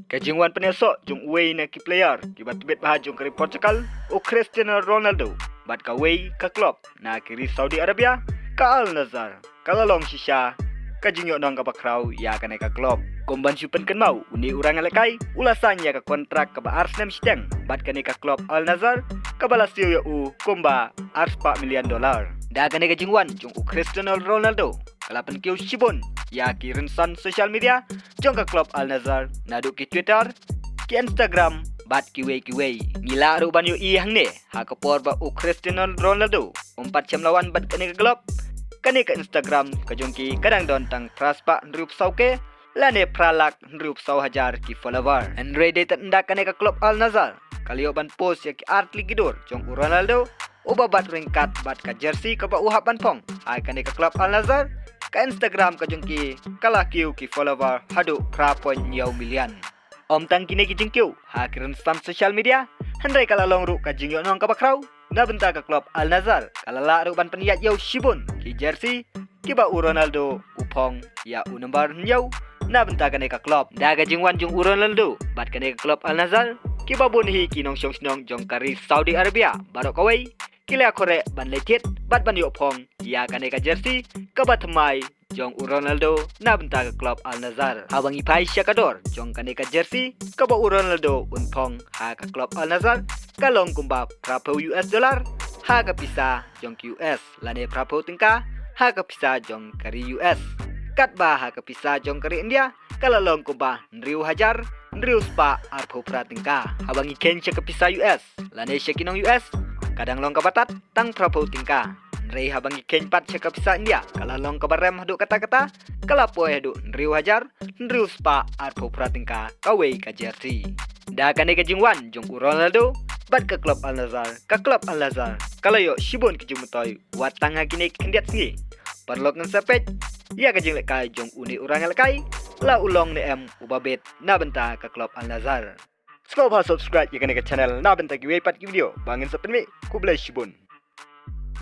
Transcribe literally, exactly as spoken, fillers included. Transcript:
Ka jingwan pynïasoh jong uwei na ki player kiba tbit bha jong ka ri Portugal, u Cristiano Ronaldo, bad kawei ka club na ka ri Saudi Arabia, ka Al Nassr, ka la long shisha ka jingïohnong kaba khraw ïa kane ka club. Kum ban shu pynkynmaw, une u rangïalehkai u la sign ïa ka kontrak kaba ar snem shiteng bad kane ka club Al Nassr, kaba la siew ïa u kumba ar spah million dollar. Da kane ka jingwan jong u Cristiano Ronaldo ka la pynkiew shibun ïa ki rynsan social media jong ka club Al Nassr, naduh ki Twitter, ki Instagram, bad kiwei kiwei. Ngi lah ruh ban ïohi hangne, ha ka por ba u Cristiano Ronaldo um pat shym la wan bad kane ka club, kane ka Instagram ka jong ki ka dang don tang phra spah hynriewphew saw K lane phra lak hynriewphew saw hajar ki follower. Hynrei dei tad ynda kane ka club Al Nassr ka la ïoh ban post ïa ki artylli ki dur jong u Ronaldo uba bat ryngkat bad ka jersey kaba u hap ban phong ha kane ka club Al Nassr, ka Instagram ka jong ki ka la kiew ki follower haduh phra point hynñiew million. Ym tang kine ki jingkiew ha ki rynsan social media, hynrei ka la long ruh ka jingïohnong kaba khraw na bynta ka club Al Nassr. Ka la lah ruh ban pynïaid ïa u shibun ki jersey kiba u Ronaldo u phong ïa u number hynñiew na bynta kane ka club. Da ka jingwan jong u Ronaldo bad kane ka club Al Nassr, kiba bun hi ki nongshong shnong jong ka ri Saudi Arabia baroh kawei ki la ïakhoh ban leit thied bad ban ïoh phong ïa kane ka jersey kaba thymmai jong u Ronaldo na bynta ka club Al Nassr. Haba ngi phai sha ka dor jong kane ka jersey kaba u Ronaldo un phong ha ka club Al Nassr, ka long kumba phraphew U S dollar ha ka pisa jong ki U S, lane phraphew tyngka ha ka pisa jong ka ri U S. Katba ha ka pisa jong ka ri India ka la long kumba hynriew hajar hynriew spah arphew phra tyngka. Haba ngi kheiñ sha ka pisa U S lane sha ki nong U S, ka dang long kaba tad tang phraphew tyngka. Hynrei haba ngi kheiñ pat sha ka pisa India, ka la long kaba rem haduh katta katta, ka la poi haduh hynriew hajar hynriew spah arphew phra tyngka kawei ka jersey. Da kane ka jingwan jong u Ronaldo bad ka club Al Nassr, ka club Al Nassr ka la ïoh shibun ki jingmyntoi wat tang ha kine ki khyndiat sngi. Paralok, ngin sa peit ïa ka jinglehkai jong une u rangïalehkai, la u long ne em uba bit na bynta ka club Al Nassr. Sngewbha subscribe ïa kane ka channel na bynta kiwei pat ki video ba ngin sa pynmih. Khublei shibun.